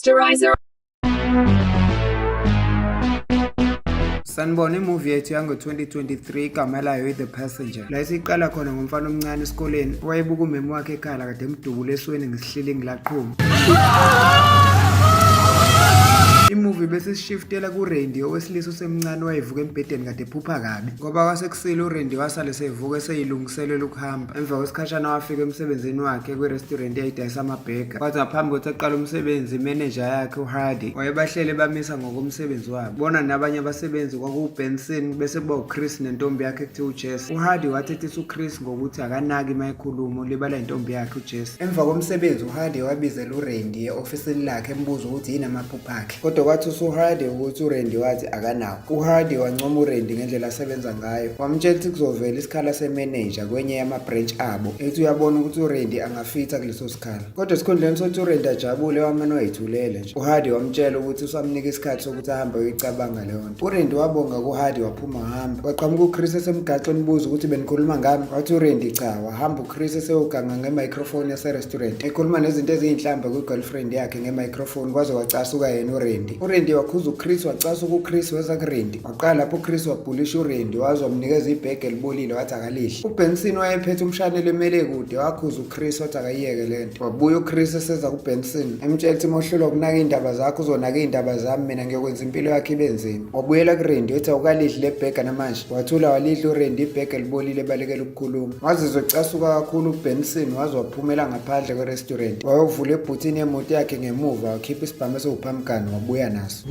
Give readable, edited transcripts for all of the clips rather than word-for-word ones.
Posterizer. Sanibona, imovie yethu yango-2023 igama layo i-The Passenger. La isiqala khona ngomfana omncane esikoleni owayebuka umemu wakhe ekhala kade emdubula esweni ngesihlilingi laqhuma. Imovie bese sishiftela kuRandy, owesilisa osemncane owayevuka embhedeni kade ephupha kabi. Ngoba kwasekusile, uRandy wasale sevuka eseyilungiselela ukuhamba. Emva kwesikhashana wafika emsebenzini wakhe kwi-restaurant eyayidayisa amabhega. Kwathi ngaphambi kokuthi aqale umsebenzi, imeneja yakhe uHardy wayebahlele bamisa ngokomsebenzi wabo. Bona nabanye abasebenzi kwakuwuBenson, bese kuba uChris nentombi yakhe ekuthiwa uJess. UHardy wathethisa uChris ngokuthi akanaki uma ekhuluma, ulibala intombi yakhe uJess. Emva komsebenzi uHardy wabizela uRandy e-ofisini lakhe embuza ukuthi yini amaphupho akhe. Kodwa kwathusa uHardy ukuthi uRandy wathi akanawo. UHardy wancoma uRandy ngendlela asebenza ngayo. Wamtshela ukuthi kuzovela isikhala semeneja kwenye yama-branch abo. Ethi uyabona ukuthi uRandy angafitha kuleso sikhala. Kodwa esikhundleni sokuthi uRandy ajabule wamane wayithulela nje. UHardy wamtshela ukuthi usamnika isikhathi sokuthi ahambe ayoyicabanga leyo nto. URandy wabonga kuHardy waphuma wahamba. Kwaqhamuka uChris esemgaxa embuza ukuthi benikhuluma ngami. Wathi uRandy cha, wahamba uChris eseyoganga nge-microphone yase-restaurant. Ekhuluma nezinto eziyinhlamba kwi-girlfriend yakhe nge-microphone kwaze kwacasuka yena uRandy. URandy wakhuza uChris, wacasuka uChris weza kuRandy. Waqala lapho uChris wabhulisha uRandy waze wamnikeza ibhege elibolile wathi akalidli. UBenson wayephethe umshanelo emele kude wakhuza uChris wathi akayiyeke le nto. Wabuya uChris eseza kuBenson emtshela ukuthi uma uhlulwa ukunaka iy'ndaba zakho uzonaka iy'ndaba zami, mina ngiyokwenza impilo yakho ibe nzima. Wabuyela kuRandy wathi awukalidli le bhega namanje. Wathula walidla uRandy ibhege elibolile ebalekela ukukhuluma. Wazizwa ecasuka kakhulu uBenson waze waphumela ngaphandle kwe-restaurant. Wayovula ebhuthini yemoto yakhe ngemuva wakhipha isibhamu esiwuphamgani wabuya naso.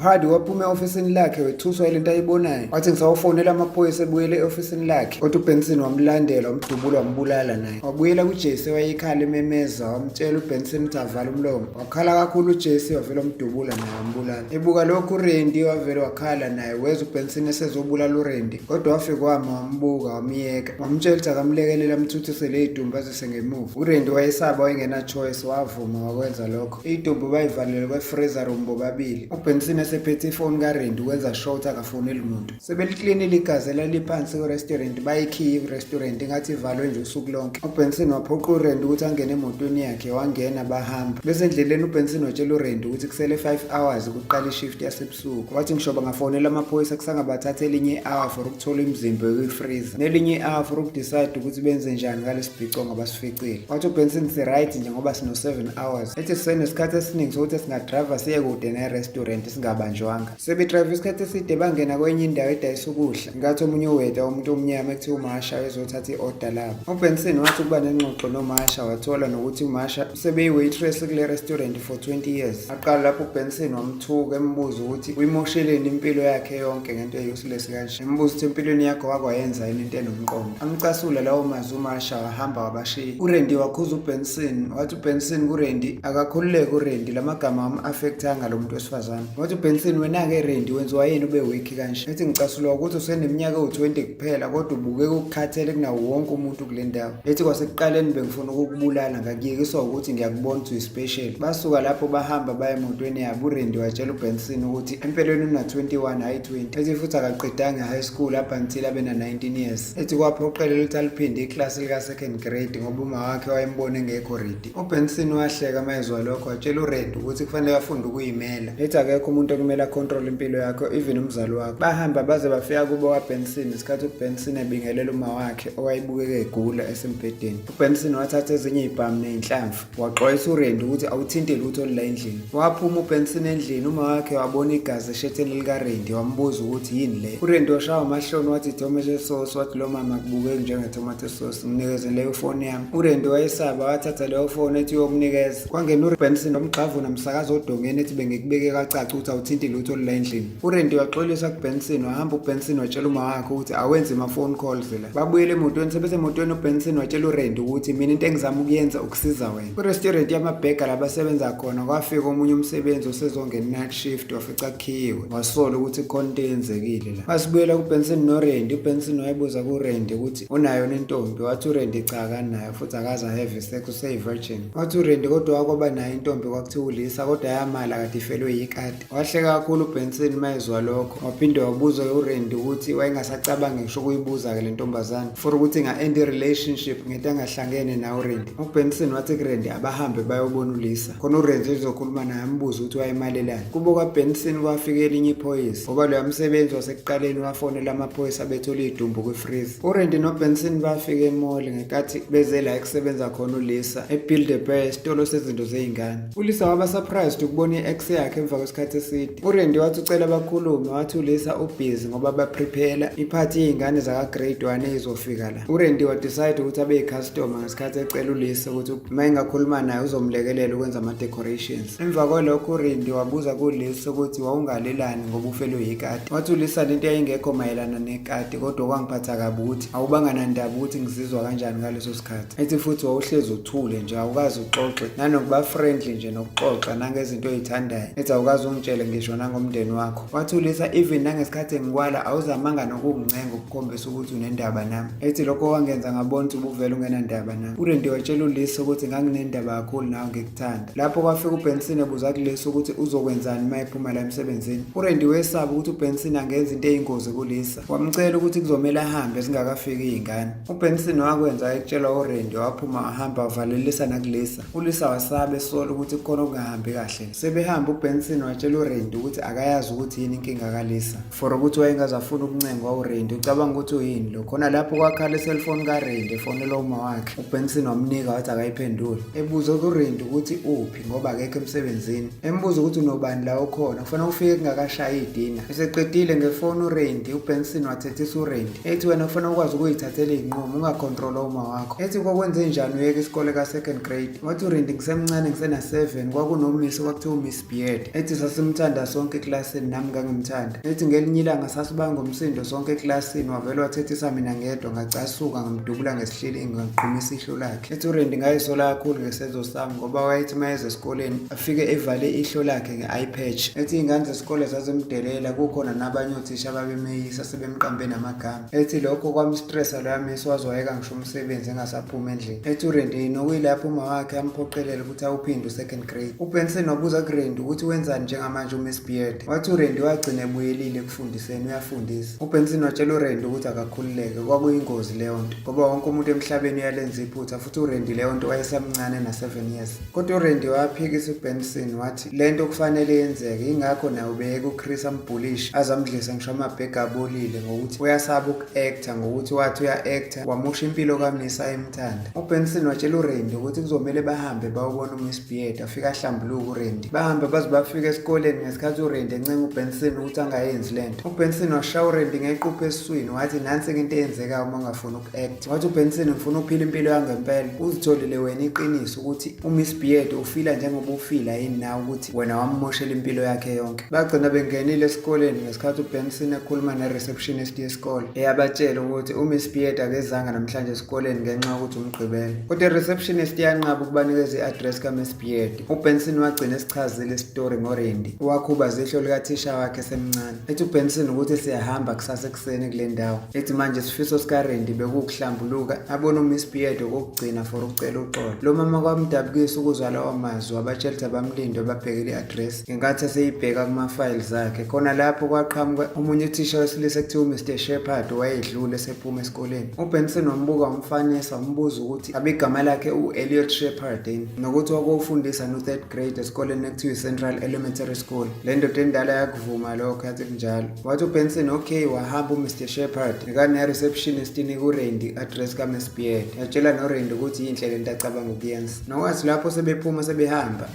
UHardy waphuma e-ofisini lakhe wethuswa yilento ayibonayo. Wathi ngisawufonela amaphoyisa ebuyele e-ofisini lakhe. Kodwa uBenson wamlandela wamdubula wambulala naye. Wabuyela kuJesse wayekhala ememeza wamtshela uBenson ukuthi avale umlomo. Wakhala kakhulu uJesse wavele wamdubula naye wambulala. Ebuka lokhu uRandy wavele wakhala naye wezwa uBenson esezobulala uRandy. Kodwa wafika wama wambuka wamyeka. Wamtshela ukuthi akamlekelele amthuthisele idumbu azise ngemuva. URandy wayesaba wayengena choice wavuma wakwenza lokho. Idumbu bayivalele kwe-freezer room bobabili. UBenson esephethe ifoni kaRandy ukwenza sure ukuthi akafoneli muntu. Sebeliklinile igazi elaliphansi kwi-restaurant bayikhiye i-restaurant ingathi ivalwe nje usuku lonke. UBenson waphoqa uRandy ukuthi angene emotweni yakhe wangena bahamba. Bese endleleni uBenson watshela uRandy ukuthi kusele 5 hours ukuqala ishift yasebusuku. Wathi ngisho bangafonela amaphoyisa kusangabathatha elinye i-hour for ukuthola imizimba yokuyi-freezer nelinye i-hour for ukudecide ukuthi benze njani ngalesibhicongo abasificile. Wathi uBenson si-right nje ngoba sino-7 hours. Ethi sisenesikhathi esiningi sokuthi singadrayiva siye kude ne-restaurant singabanjwanga. Sebedrayive isikhathi eside bangena kwenye indawo edayisa ukudla. Ngenkathi omunye uweta umuntu omnyama ekuthiwa uMasha ezothatha i-oda labo. UBenson wathi ukuba nengxoxo noMasha wathola nokuthi uMasha usebeyi-waitress kule restaurant for 20 years. Aqala lapho uBenson wamthuka embuza ukuthi uyimosheleni impilo yakhe yonke ngento e-useless kanje. Embuza ukuthi empilweni yakho wakwayenza yini into enomqondo. Amcasula lawo mazwi uMasha wahamba wabashiya. URandy wakhuza uBenson wathi uBenson kuRandy akakhululeke uRandy lamagama wam-affectanga lo muntu wesifazane. Wathi uBenson wena-ke Randy wenziwa yini ube weak kanje? Ethi ngicasulwa ukuthi useneminyaka ewu-20 kuphela kodwa ubukeka ukukhathele kunawo wonke umuntu kule ndawo. Ethi kwasekuqaleni bengifuna ukukubulala ngakuyekiswa ukuthi ngiyakubona ukuthi uyi-special. Basuka lapho bahamba baya emotweni yabo. uRandy watshela uBenson ukuthi empeleni una-21 hhayi 20. Ethi futhi akaqedanga i-high school up until abe na-19 years. Ethi kwaphoqelela ukuthi aliphinde iklasi lika-second grade ngoba uma wakhe wayembona engekho ready. UBenson wahleka uma ezwa lokho watshela uRandy ukuthi kufanele afunde ukuyimela. Ethi akekho umuntu okumele acontrol impilo yakho even umzali wakho. Bahamba baze bafika kubo kaBenson ngesikhathi uBenson ebingelela uma wakhe owayebukeka egula esembhedeni. UBenson wathatha ezinye izibhamu nezinhlamvu waxwayisa uRandy ukuthi awuthinte lutho olula endlini. Waphuma uBenson endlini uma wakhe wabona igazi eshetheni likaRandy wambuza ukuthi yini le. URandy washawa amahloni wathi tomato sauce wathi lo mama akubukeki njenge-tomato sauce nginikeze leyo foni yami. URandy wayesaba wathatha leyo foni ethi uyomnikeza. Kwangena uBenson wamgxavuna msakaza odongeni ethi bengikubeke kacaca ukuthi awuthinti lutho olula endlini. URandy waxolisa kuBenson wahamba uBenson watshela uma wakhe ukuthi awenzi ama-phone calls la. Babuyele emotweni sebesemotweni uBenson watshela uRandy ukuthi mina into engizama ukuyenza ukusiza wena. Kwi-restaurant yamabhega labasebenza khona kwafika omunye umsebenzi osezongena night shift wafica kukhiyiwe wasola ukuthi khona into eyenzekile la. Masibuyela kuBenson noRandy, uBenson wayebuza kuRandy ukuthi unayo nentombi wathi uRandy cha akanayo futhi akaze have sex useyi-virgin. Wathi uRandy kodwa wakwaba nayo intombi kwakuthiwa uLisa kodwa yamala kade ifelwe yikati. Wahleka. Wahleka kakhulu uBenson mayezwa lokho. Waphinde wabuza uRandy ukuthi wayengasacabangi ngisho ukuyibuza-ke le ntombazane for ukuthi inga-end i-relationship ngento angahlangene nawo uRandy. UBenson wathi kuRandy abahambe bayobona uLisa. Khona uRandy ezokhuluma naye ambuze ukuthi wayemalelani. Kubo kwaBenson kwafika elinye iphoyisa ngoba loya msebenzi wasekuqaleni wafonela amaphoyisa bethola idumbu kwi-freezer. URandy noBenson bafika emall ngenkathi beze la ekusebenza khona uLisa eBuild a Bear esitolo sezinto zey'ngane. ULisa waba surprised ukubona i-ex yakhe emva kwesikhathi eside. URandy wathi ucela bakhulume wathi uLisa ubhizi ngoba baprepare iphathi yey'ngane zaka-grade 1 eyizofika la. URandy wadecide ukuthi abe yicustomer ngesikhathi ecela uLisa ukuthi uma engakhuluma naye uzomlekelela ukwenza ama-decorations. Emva kwalokho uRandy wabuza kuLisa ukuthi wawungalelani ngoba ufelwe yikati. Wathi uLisa lento yayingekho mayelana nekati kodwa kwangiphatha kabi ukuthi awubanga nandaba ukuthi ngizizwa kanjani ngaleso sikhathi. Ethi futhi wawuhlezi uthule nje awukaze uxoxe nanokuba friendly nje nokuxoxa nangezinto oyithandayo. Ethi awukaze ungitshele ngisho nangomndeni wakho. Wathi uLisa even nangesikhathi engikwala awuzamanga nokungincenga ukukhombisa ukuthi unendaba nami. Ethi lokho kwangenza ngabona ukuthi ubuvele ungenandaba nami. URandy watshela uLisa ukuthi nganginendaba kakhulu nawe ngikuthanda. Lapho kwafika uBenson ebuza kuLisa ukuthi uzokwenzani uma ephuma la emsebenzini. URandy wesaba ukuthi uBenson angenza into eyingozi kuLisa. Wamcela ukuthi kuzomele ahambe zingakafiki izingane. UBenson wakwenza ekutshelwa uRandy waphuma wahamba wavalelisa nakuLisa. ULisa wasaba esola ukuthi kukhona okungahambi kahle. Sebehamba uBenson watshela uRandy ukuthi akayazi ukuthi yini inkinga kaLisa. For ukuthi wayengaze afune ukuncengwa uRandy ucabanga ukuthi uyini lo. Khona lapho kwakhala iselfoni kaRandy efonela uma wakhe. UBenson wamnika wathi akayiphendule. Ebuza kuRandy ukuthi uphi ngoba akekho emsebenzini. Embuza ukuthi unobani la okhona kufanele ufike kungakashayi idina. Eseqedile ngefoni uRandy uBenson wathethisa uRandy ethi wena kufanele ukwazi ukuyithathela iy'nqumo ungakhontrola uma wakho. Ethi kwakwenze njani uyeke isikole ka-second grade. Wathi uRandy ngisemncane ngisena-7 kwakunomisi kwakuthiwa uMiss Beard. Ethi sasimthanda sonke eklasini nami ngangimthanda. Ethi ngelinye ilanga sasibanga umsindo sonke eklasini wavele wathethisa mina ngedwa ngacasuka ngamdubula ngesihlilingi ngaqhumisa ihlo lakhe. Ethi uRandy ngayisola kakhulu ngesenzo sami ngoba wayethi uma eza esikoleni afike evale ihlo lakhe nge-eye patch. Ethi iy'ngane zesikole zazimdelela kukhona nabanye othisha ababemeyisa sebemqambe namagama. Ethi lokho kwamstressa loya misi waze wayeka ngisho umsebenzi engasaphumi endlini. Ethi uRandy nokuyilapho uma wakhe amphoqelela ukuthi awuphinde u-second grade. UBenson wabuza kuRandy ukuthi wenzani njengamanje uMiss Beard. Wathi uRandy wagcina ebuyelile ekufundiseni uyafundisa. UBenson watshela uRandy ukuthi akakhululeke kwakuyingozi leyo nto ngoba wonke umuntu emhlabeni uyalenza iphutha futhi uRandy leyo nto wayesamncane na-7 years. Kodwa uRandy waphikisa uBenson wathi le nto kufanele yenzeke yingakho naye ubeyeka uChris ambhulishe aze amdlise ngisho amabhega abolile ngokuthi uyasaba uku-actor ngokuthi wathi uya-actor wamosha impilo kaMisa emthanda. UBenson watshela uRandy ukuthi kuzomele bahambe bayobona uMiss Beard afike ahlambuluke uRandy. Bahamba baze bafika esikoleni ngesikhathi uRandy encenga uBenson ukuthi angayenzi lento. UBenson washaya uRandy ngequpha esiswini wathi nansi-ke into eyenzekayo uma ungafuni uku-act. Wathi uBenson ngifuna uphila impilo yangempela. Uzitholile wena iqiniso ukuthi uMiss Beard ufila njengoba ufila yini nawe ukuthi wena wammoshela impilo yakhe yonke. Bagcina bengenile esikoleni ngesikhathi uBenson ekhuluma ne-receptionist yesikole eyabatshela ukuthi uMiss Beard akezanga namhlanje esikoleni ngenxa yokuthi umgqibelo. Kodwa i-receptionist yanqaba ukubanikeza i-address kaMiss Beard. UBenson wagcina esichazile isitori ngoRandy owakhubaza ihlo likathisha wakhe esemncane. Ethi uBenson ukuthi siyahamba kusasa ekuseni kule ndawo. Ethi manje isifiso sikaRandy bekuwukuhlambuluka abone uMiss Beard okokugcina for ukucela uxolo. Lo mama kwamdabukisa ukuzwa lawo mazwi wabatshela ukuthi abamlinde babhekele i-address ngenkathi eseyibheka kuma-files akhe. Khona lapho kwaqhamuka omunye uthisha wesilisa ekuthiwa uMr Shepherd owayedlule esephuma esikoleni. UBenson wambuka wamfanisa wambuza ukuthi abe igama lakhe u-Elliot Shepherd yini nokuthi wakofundisa no-third grade esikoleni ekuthiwa i-Central Elementary School. Le ndoda endala yakuvuma lokho yathi kunjalo. Wathi uBenson okay wahamba uMr Shepherd nekane-receptionist inika uRandy i-address kaMiss Beard. Yatshela noRandy ukuthi yinhle lento acabanga ukuyenza. Nokwathi lapho sebephuma sebehamba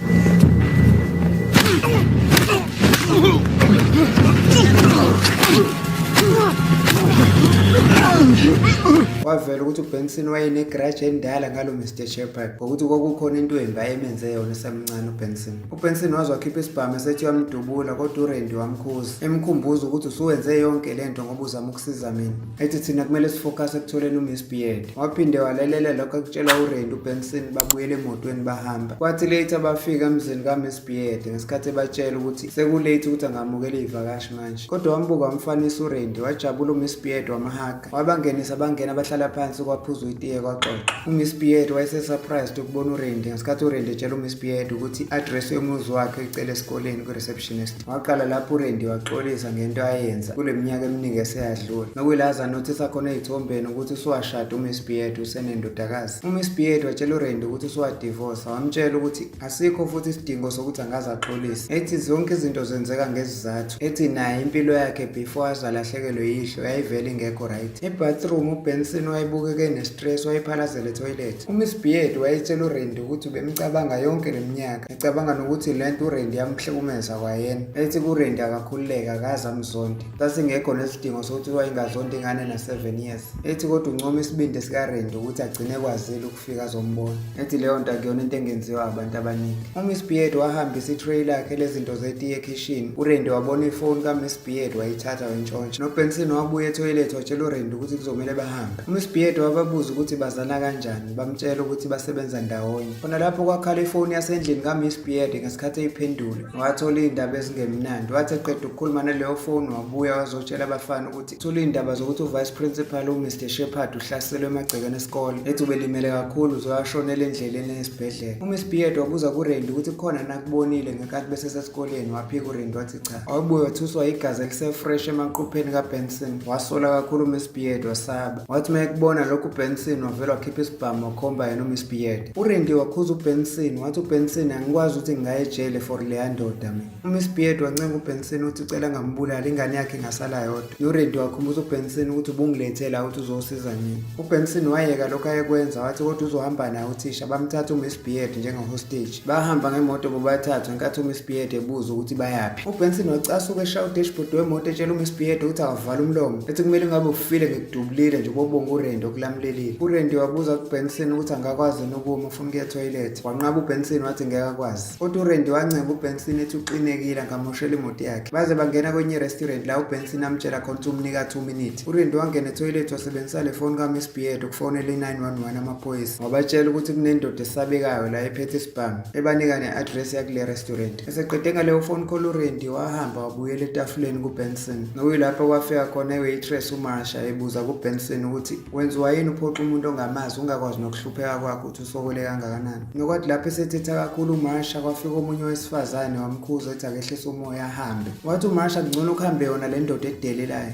Kwavela ukuthi uBenson wayenegrudge endala ngalo Mr Shepherd ngokuthi kwakukhona into embi ayemenze yona esemncane uBenson. UBenson waze wakhipha isibhamu esethi uyamdubula kodwa uRandy wamkhuza emkhumbuza ukuthi usuwenze yonke lento ngoba uzama ukusiza mina. Ethi thina kumele sifocus ekutholeni uMiss Beard. Waphinde walalela lokho akutshelwa uRandy uBenson babuyela emotweni bahamba. Kwathi later bafika emzini kaMiss Beard ngesikhathi ebatshela ukuthi sekulate ukuthi angamukela iy'vakashi manje. Kodwa wambuka wamfanisa uRandy wajabula uMiss Beard wamhaga. Wabangenisa bangena bahlala Bahlala phansi, kwaphuzwa itiye, kwaxoxa. UMiss Beard wayese-surprised ukubona uRandy ngesikhathi uRandy etshela uMiss Beard ukuthi i-address yomuzi wakhe icele esikoleni kwi-receptionist. Waqala lapho uRandy waxolisa ngento ayenza kule minyaka eminingi eseyadlula. Nokuyilaza nothisa khona ey'thombeni ukuthi usuwashada uMiss Beard, usenendodakazi. UMiss Beard watshela uRandy ukuthi usuwadivosa, wamtshela ukuthi asikho futhi isidingo sokuthi angaze axolise. Ethi zonke izinto zenzeka ngezizathu. Ethi naye impilo yakhe before aze alahlekelwe yihlo yayivele ingekho right. E-bathroom uBenson wayebukeke ene-stress, wayephalazela etoilet. UMiss Beard wayetshela uRandy ukuthi ubemcabanga yonke le minyaka, ecabanga nokuthi le nto uRandy yamhlukumeza kwayena. Ethi kuRandy akakhululeke, akaze amzonde. Sasingekho nesidingo sokuthi wayengazonda ingane na-7 years. Ethi kodwa uncoma isibindi sikaRandy ukuthi agcine ekwazile ukufika azombona. Ethi leyo nto akuyona into engenziwa abantu abaningi. UMiss Beard wahambisa i-tray lakhe lezinto zetiye ekhishini. URandy wabona ifoni kaMiss Beard wayithatha wayintshontsha. NoBenson wabuya ethoyilethi watshela uRandy ukuthi kuzomele bahambe. UMiss Beard wababuza ukuthi bazana kanjani, bamtshela ukuthi basebenza ndawonye. Khona lapho kwakhala ifoni yasendlini kaMiss Beard ngesikhathi eyiphendula. Wathola iy'ndaba ezingemnandi. Wathi eqeda ukukhuluma naleyo foni wabuya wazotshela abafana ukuthi thola iy'ndaba zokuthi uVice Principal uMr Shepherd uhlaselwe emagcekeni esikole. Ethi ubelimele kakhulu uze washonela endleleni esibhedlela. UMiss Beard wabuza kuRandy ukuthi kukhona nakubonile ngenkathi besesesikoleni, waphika uRandy wathi cha. Wabuye wathuswa igazi elisefresh emaqhupheni kaBenson. Wasola kakhulu uMiss Beard, wasaba. Wathi uma ekubona lokhu uBenson wavele wakhipha isibhamu wakhomba yena uMiss Beard. URandy wakhuza uBenson wathi uBenson angikwazi ukuthi ngingaye ejele for leya ndoda mina. UMiss Beard wancenga uBenson ukuthi ucela angambulali, ingane yakhe ingasala yodwa. NoRandy wakhumbuza uBenson ukuthi ubungilethe la ukuthi uzosiza mina. UBenson wayeka lokho ayekwenza wathi kodwa uzohamba naye uthisha. Bamthatha uMiss Beard njenge-hostage. Bahamba ngemoto bobathathu ngenkathi uMiss Beard ebuza ukuthi bayaphi. UBenson wacasuka eshaya udashboard wemoto etshela uMiss Beard ukuthi akavale umlomo. Ethi kumele ngabe ufile ngikudubulile nje ubobonga uRandy okulamulelile. URandy wabuza kuBenson ukuthi angakwazi yini ukuma ufuna ukuya ethoyilethi. Wanqaba uBenson wathi ngeke akwazi. Kodwa uRandy wancenga uBenson ethi uxinekile angamoshela imoto yakhe. Baze bangena kwenye i-restaurant la uBenson amtshela khona ukuthi umnika 2 minutes. URandy wangena ethoyilethi wasebenzisa le foni kaMiss Beard ukufonela i-911 amaphoyisa. Wabatshela ukuthi kunendoda esabekayo la ephethe isibhamu, ebanika ne-address yakule restaurant. Eseqede ngaleyo phone call uRandy wahamba wabuyela etafuleni kuBenson. Nokuyilapho kwafika khona i-waitress uMarsha ebuza kuBenson ukuthi wenziwa yini uphoxa umuntu ongamazi ungakwazi nokuhlupheka kwakhe ukuthi usokole kangakanani. Nokwathi lapho esethetha kakhulu uMarsha kwafika omunye wesifazane wamkhuza ethi akehlise umoya ahambe. Wathi uMarsha kungcono kuhambe yona le ndoda edelelayo.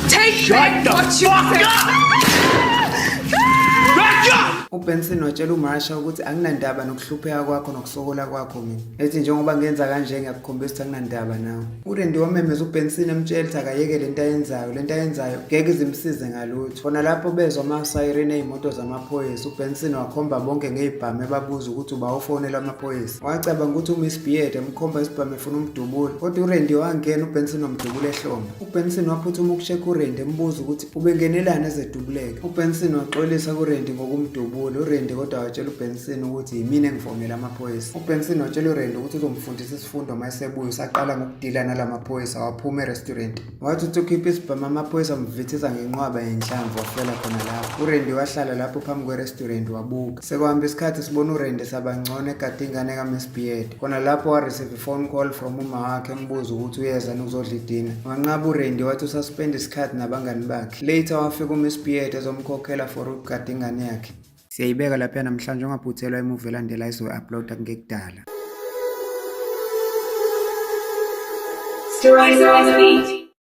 Take back what you said. Back up! UBenson watshela uMarsha ukuthi anginandaba nokuhlupheka kwakho nokusokola kwakho mina. Ethi njengoba ngenza kanje ngiyakukhombisa ukuthi anginandaba nawe. URandy wamemeza uBenson emtshela ukuthi akayeke lento ayenzayo, lento ayenzayo ngeke izimsize ngalutho. Khona lapho bezwa ama-siren ey'moto zamaphoyisa, uBenson wakhomba bonke ngey'bhamu ebabuza ukuthi uba ufonela amaphoyisa. Wacabanga ukuthi uMiss Beard emkhomba isibhamu efuna umdubula, kodwa uRandy wangena uBenson wamdubula ehlombe. UBenson waphuthuma ukushekha uRandy embuza ukuthi ubengenelani ezedubuleka. UBenson waxolisa kuRandy ngokumdubula, uRandy kodwa watshela uBenson ukuthi yimina engifonela amaphoyisa. UBenson watshela uRandy ukuthi uzomfundisa isifundo uma esebuya, usaqala ngokudila nalamaphoyisa waphuma e-restaurant. Wathi uthi ukhipha isibhamu amaphoyisa amvithisa ngenqwaba yenhlamvu wafela khona lapho. URandy wahlala lapho phambi kwe-restaurant wabuka. Sekuhamba isikhathi sibona uRandy sabangcono egade ingane kaMiss Beard. Khona lapho wa-receive i-phone call from uma wakhe embuza ukuthi uyeza yini ukuzodla idina. Wanqaba uRandy wathi usaspend isikhathi nabangani bakhe. Later wafika uMiss Beard ezomkhokhela for ukugada ingane yakhe. Siyayibeka lapha namhlanje, ungaphuthelwa imuvi elandela izoyi-uploada kungekudala. Stories on the beat.